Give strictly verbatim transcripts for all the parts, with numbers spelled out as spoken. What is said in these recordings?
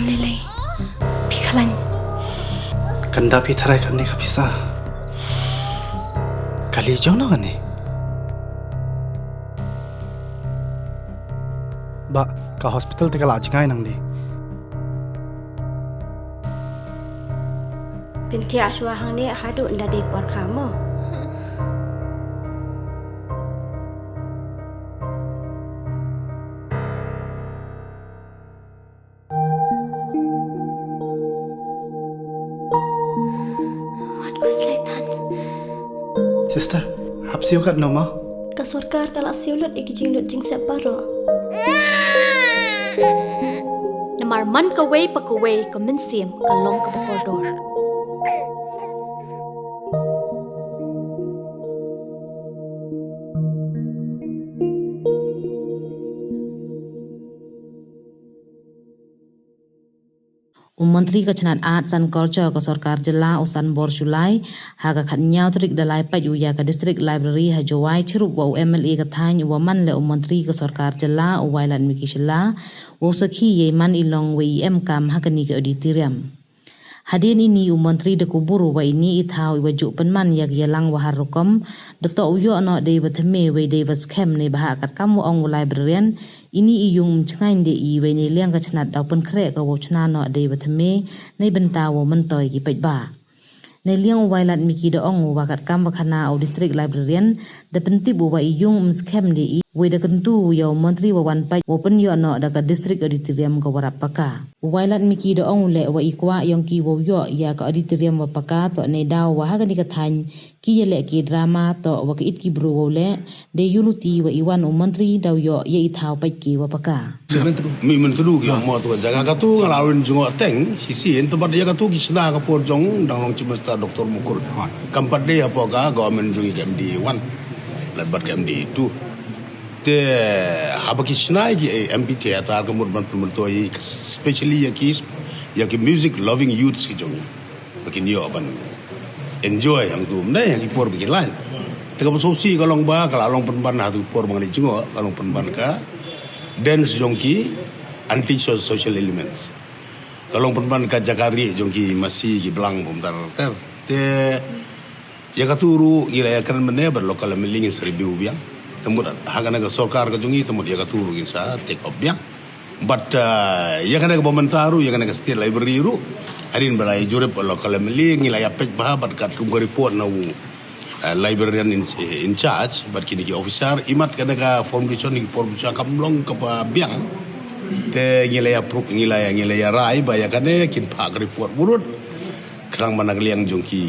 Lei lei. Phi khlaiñ. Kan da phi tharai kane ka pisa. Kali jong no kane. Ba ka hospital te ka la jngai nangne. Pynthia shuwa hangne haduh nda dei por kha mo. Wat khuslai than. Sister, hap siew katno mo? Ka sorkar ka la siew lut ïa ki jinglut jingsep baroh. Namar man kawei pa kawei ka mynsiem ka long kaba kordor. U Montri ka chnat Arts and Culture ka sorkar jylla u Sanbor Shullai, ha ka khatnyaw tarik da la ai peit u ïa ka District Library ha Jowai chirup wa u M L A ka thaiñ uwa man leh u Montri ka sorkar jylla u Wailadmiki Shylla, wa u sakhi ïa i man i long wa i em kam ha kane ka auditorium. Hadien ini u Montri da kubur u wa ini i thaw i wa ju pynman ïa ka ïalang wa har rukom, da toh u ïoh noh dei wa thymme wei dei wa skhem neibhah katkam wa ong u librarian, ini i ïung um jngai de i wei neiliang ka chnat daw pynkhreh ka wow chna noh dei wa thymme, neibynta wow myntoi ki paidbah. Neiliang u Wailadmiki da ong u wa katkam wa khana u District Librarian, da pyntip u wa i ïung um skhem de i, wei da kyntu u ïa u Montri wa wan peit wow pynïoh noh da ka District Auditorium ka wa rap paka. U Wailadmiki da ong u leh wa i kwah yong ki wow ïoh ïa ka auditorium wa paka toh neidaw wa ha kane ka thaiñ ki ïaleh ki drama toh wa ka it ki bru wow leh, dei ïa u luti wa i wan u Montri daw ïoh ïa i thaw peit ki wa paka. Mi Myntdu ki ong mo tu ka jaka katu nga la win jngoh teng shisien, te bad ïa katu ki shna ka por jong dang long Chief Minister Doctor Mukul. Kam pat dei hapoh ka government jong i ka M D A one lad bad ka M D A two. Te haba ki shna ïa ki, eh, amphitheater ka mut ban pynmyntoi, especially ïa ki, ïa ki music loving youths ki jong i, ba kin ïoh ban enjoy hangtu, ym dei ha ki por ba ki laiñ. Te kaba sngewsih ka long ba ka la long pynban ha tu ki por ba ngi jngoh, ka long pynban ka dance jong ki anti so-, social elements. Ka long pynban ka jaka rieh jong ki masi ki blang bym dar ter. Te ïa katu ruh ngi la ïakren mynne bad local M L A ngin sa review biang. Te mut ha kane ka sorkar ka jong ngi, te mut ïa katu ruh ngin sa take up biang. Bad, uh, ïa kane kaba mynta ruh, ïa kane ka state library ruh, hadien ba la ïa jurip bad local M L A, ngi la ïa peit bha bad katkum ka report na u, uh, librarian in, in charge bad kine ki officer, imat kane ka foundation, ki foundation kam long kaba biang. Te ngi la ïa pruk, ngi la ïa, ngi la ïa rai ba ïa kane kin phah ka report burut. Khnang ba na ka liang jong ki,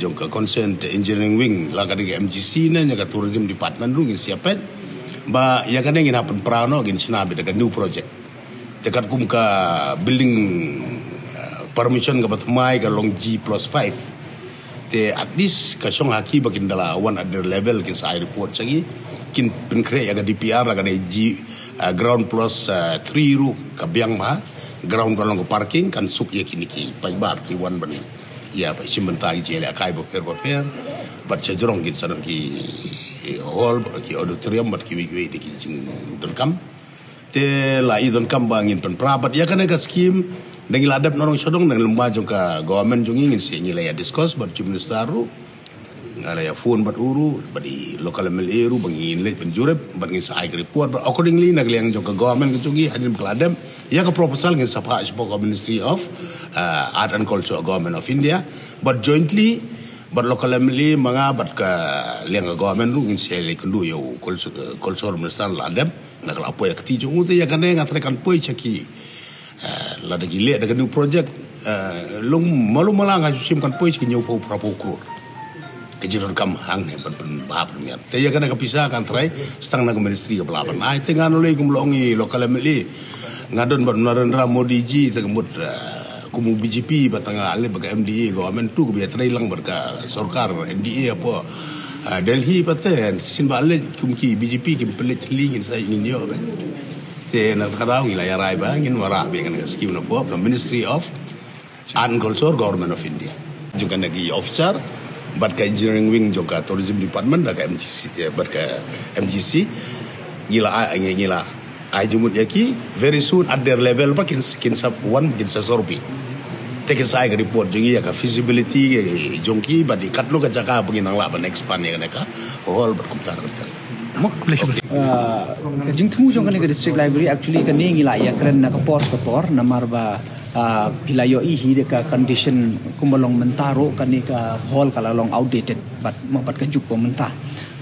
jong ka concerned engineering wing, la ka dei ka M G C ne, ne ka tourism department ruh ngin sa ïa peit ba ïa kane ngin hap pynpra noh, ngin shna beit da ka new project. Te katkum ka building, uh, permission kaba thymmai ka long G plus five. Te at least ka shong ha ki ba kin da la wan at their level kin sa ai report sha ngi, kin pynkhreh ïa ka D P R la ka dei G, uh, ground plus, uh, three ruh ka biang bha. Ground ka long ka parking, kan suk ïa kine ki paidbah ki wan ban ïa peit shim bynta ki jingïalehkai bapher bapher. Bad sha jrong kin sa don ki hall, ki auditorium bad kiwei kiwei de ki jingdonkam. Te la i donkam ba ngin pynpra bad ïa kane ka scheme, da ngi la dep na rong sha dong, da ngi lem ba jong ka government jong ngi, ngin sa, ngi la ïa discuss bad Chief Minister ruh. Nga la ïa phone bad u ruh, bad i local M L A ruh, ba ngin leit ban jurip, bad ngin sa ai ka report, bad accordingly na ka liang jong ka government ka jong ngi, hadien ba ka la dep ïa ka proposal, ngin sa phah shapoh ka Ministry of, uh, Art and Culture, Government of India, bad jointly bad local M L A, ma nga bad ka liang ka government ruh, ngin sa ïa leit kynduh ïa u culture, culture minister la dep, na ka la poi ïa ka kti jong u. Te ïa kane nga tharai kan poi sha ki, eh, lada ki leh da ka new project, eh, long malu mala nga shu shim kan poi sha ki hynñiewphew phraphew klur. Ka jingdonkam hangne ban pynbha pynmiat. Te ïa kane ka pisa kan tharai sa tang na ka ministry kaba la ban ai. Te nga nalei kum la ong i local M L A, nga don bad Narendra Modi ji, te ka mut, eh, kum u B J P, ba tang nga leit bad ka M D A government tu, kaba ïatrei lang bad ka sorkar M D A hapoh, ah, Delhi, ba te shisien ba leit kum ki B J P kim pynleit thylli, ngin sa ngin ïoh beit. Te na kata ka daw ngi la ïa rai ba ngin wanrah beit kane ka scheme napoh ka Ministry of Art and Culture, Government of India. Jong kane ki officer bad ka engineering wing jong ka tourism department, bad ka M G C, eh, bad ka M G C, ngi la, ah, ngi, ngi la Ai jumut ïa ki, very soon at their level ba kin, kin sa wan, kin sa survey. Te kin sa ai ka report jong ngi ïa ka feasibility jong ki, bad ïa katno ka jaka ba ngin nang lah ban expand ïa kane ka hall bad kumta. Mo? Ah, ka jingthmu jong kane ka district library, actually kane ngi la ïakren na ka por sha ka por, namar ba, ah, phi la ïohi hi da ka condition kumba long mynta ruh, kane ka hall ka la long outdated bad, bad ka juk ba mynta.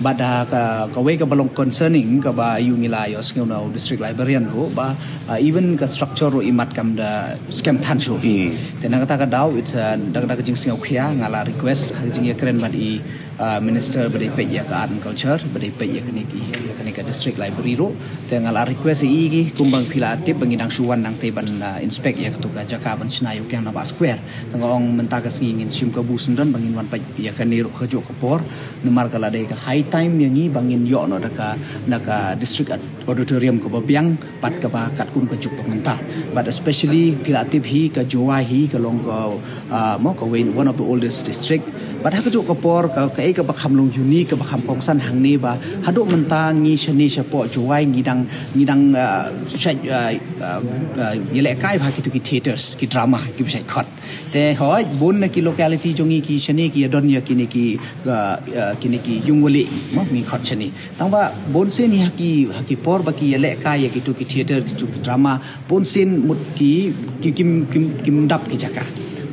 Bad, ah, ka, kawei kaba long concerning kaba ïoh ngi la ïohsngew na u district librarian ruh ba, ah, even ka structure ruh imat kam da skhem than shuh hi. Te na kata ka daw, it's, ah, da, da ka jingsngew khia nga la request ha ka jingïakren bad i, ah, minister ba dei peit ïa ka art and culture, ba dei peit ïa kane ki, ïa kane ka district library ruh. Te nga la request ïa i ki kumba phi la tip ba ngi dang shu wan nangta ban, ah, inspect ïa katu ka jaka ban shna ïa u kiang na Bah Square. Te nga ong mynta ka sngi ngin shim kabu syndon ba ngin wan peit ïa kane ruh ha kajuh ka por. Namar ka la dei ka high time ïa ngi ba ngin ïoh noh da ka, na ka district auditorium kaba biang bad kaba katkum ka juk ba mynta. But especially phi la tip hi ka Jowai hi ka long ka, ah, mo, kawei, one of the oldest district. Bad ha kajuh ka por ka, kaei kaba kham long unique, kaba kham kongsan hangne ba haduh mynta ngi shane shapoh Jowai ngi dang, ngi dang, ah, shait, ah, ah, ah, ïalehkai bha kitu ki theatres, ki drama kiba shait khot. Te hooid, bun na ki locality jong ngi ki shane ki ïadon ïa kine ki, ah, ah, kine ki yung wali, mo, ngi khot shane. Tangba bun sien hi ha ki, ha ki por ba ki ïalehkai ïa kitu ki theatre, kitu ki drama, bun sien mut ki, ki, kim, kim, kim dap ki jaka.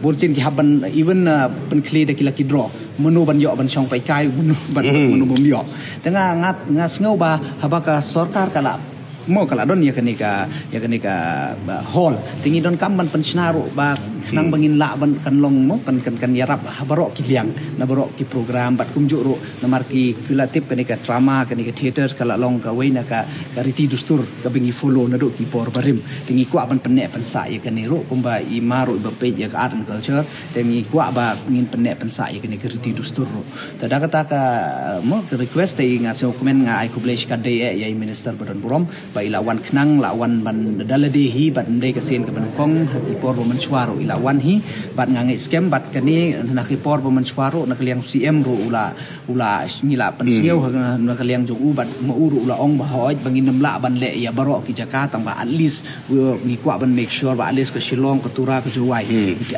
Bun sien ki hap ban even, ah, pynkhleh da ki lucky draw. Mano ban ïoh ban shong paikai, mano ban, mano bym ïoh. Te nga, nga, nga sngew ba haba ka sorkar ka la, mo, ka la don ïa kane ka, ïa kane ka, ah, hall. Te ngi donkam ban pynshna ruh ba khnang ba ngin lah ban kan long, mo, kan, kan, kan ïarap ha baroh ki liang, na baroh ki program bad kumjuh ruh namar ki, phi la tip kane ka drama, kane ka theatre ka la long kawei na ka, ka riti dustur kaba ngi follow naduh ki por barim. Te ngi kwah ban pynneh pynsah ïa kane ruh kumba i ma ruh iba peit ïa ka art and culture. Te ngi kwah ba ngin pynneh pynsah ïa kane ka riti dustur ruh. Te da kata ka, mo, ka request te nga sngewkmen nga ai khublei shikatdei eh ïa i minister ba don burom ba i la wan khnang, la wan ban da lade hi bad ym dei ka sien kaba nyngkong, ha ki por ba mynshuwa ruh i la wan hi. Bad nga ngeit skhem bad kane na ki por ba mynshuwa ruh na ka liang C M ruh u la, u la, ngi la pynsngew ha, na ka liang jong u bad ma u ruh u la ong ba hooid ba ngin ym lah ban leh ïa baroh ki jaka, tangba at least, uh, ngi kwah ban make sure ba at least ka Shillong, ka Tura, ka Jowai,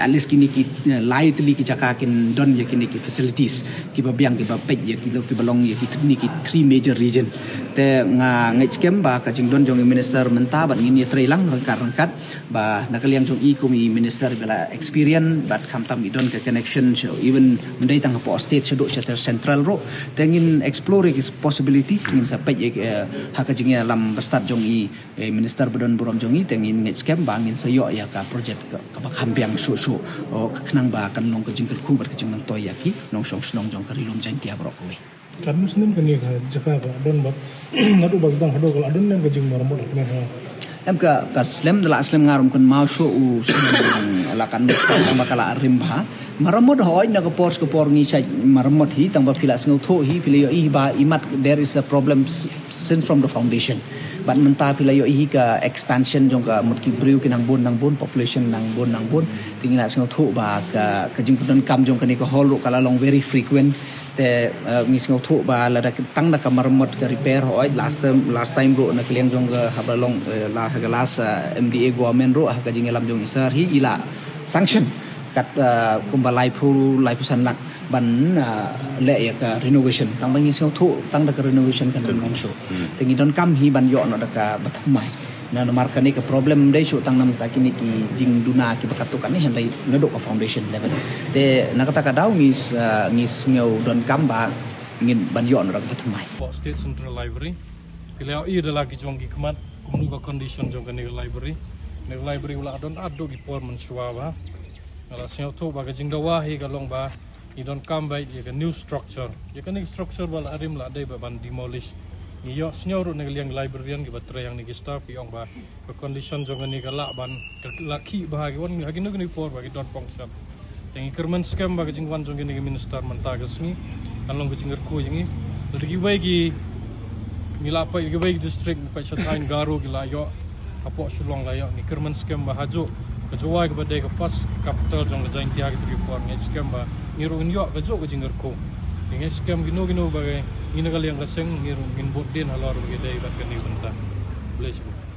at least kine ki, eh, lai tylli ki jaka kin don ïa kine ki facilities kiba biang kiba peit ïa ki, kiba long ïa ki, kine ki three major region. Te nga ngeit skhem ba ka jingdon jong i minister mynta bad ngin ïatrei lang ryngkat ryngkat ba na ka liang jong i kum i minister ba la experience bad khamtam i don ka connection, so even ym dei tang hapoh state, shaduh sha central ruh. Te ngin explore ki possibility, ngin sa peit ïa, eh, ha ka jingïalam bastad jong i, eh, minister ba don burom jong i, te ngin ngeit skhem ba ngin sa ïoh ïa ka project ka, kaba kham biang shuh shuh, oh, ka khnang ba kan long ka jingkyrkhu bad ka jingmyntoi ïa ki nongshong shnong jong ka Ri Lum Jaiñtia baroh kawei. Katno snem kane ka jaka ka la don bad naduh ba sdang haduh ka la don ne em ka jingmaramot ha kane ha? Em ka, ka slem da la slem nga ruh ym kynmaw shuh u snem la katno snem ba ka la rim bha. Maramot hooid na ka por sha ka por ngi shait maramot hi, tangba phi la sngewthuh hi, phi la ïohi hi ba imat there is a problem s-, since from the foundation. Bad mynta phi la ïohi hi ka expansion jong ka mut ki briew ki nang bun nang bun, population nang bun nang bun. Te ngi la sngewthuh ba ka, ka jingpyndonkam jong kane ka hall ruh ka la long very frequent. Te, eh, ngi sngewthuh ba lada tang da ka maramot ka repair hooid last time, last time ruh na ka liang jong ka haba long, eh, la ha ka last, eh, M D A government ruh ha ka jingïalam jong i sir hi i la sanction kat, eh, kumba laiphew, laiphew san lak ban, eh, leh ïa ka renovation. Tangba ngi sngewthuh tang da ka renovation kan long shuh. Te ngi donkam hi ban ïoh noh da kaba thymmai. Na namar kane ka problem ym dei shuh tang namar kine ki jingduna kiba katto katne, hynrei naduh ka foundation level. Te na kata ka daw ngi s-, ah, ngi sngew donkam ba ngin ban ïoh noh da kaba thymmai. Hapoh State Central Library. Phi la ïohi da la ki jong ki khmat kumno ka condition jong kane ka library. Kane ka library u la don haduh ki por mynshuwa bha. Nga la sngewthuh ba ka jingdawa hi ka long ba ngi donkam beit ïa ka new structure. Ïa kane ka structure ba la rim la dei ba ban demolish. Ngi ïohsngew ruh na ka liang librarian kiba trei hangne, ki staff ki ong ba ka condition jong kane ka lah ban, ka lah khih bha, ki wan ha kino kino ki por ba ki don function. Te ngi kyrmen skhem ba ka jingwan jong kane ka minister mynta ka sngi kan long ka jingkyrkhu ïa ngi. Lada kiwei ki, ngi la peit kiwei ki district, peit sha thaiñ Garo ki la ïoh, hapoh Shillong la ïoh. Ngi kyrmen skhem ba hajuh ka Jowai kaba dei ka first capital jong ka Jaiñtia kito ki por, ngeit skhem ba ngi ruh ngin ïoh kajuh ka jingkyrkhu. Ngi ngeit skhem kino kino ba ngi na ka liang ka seng ngi ruh ngin bud dien halor ba ki dei bad kane ka bynta. Congratulations.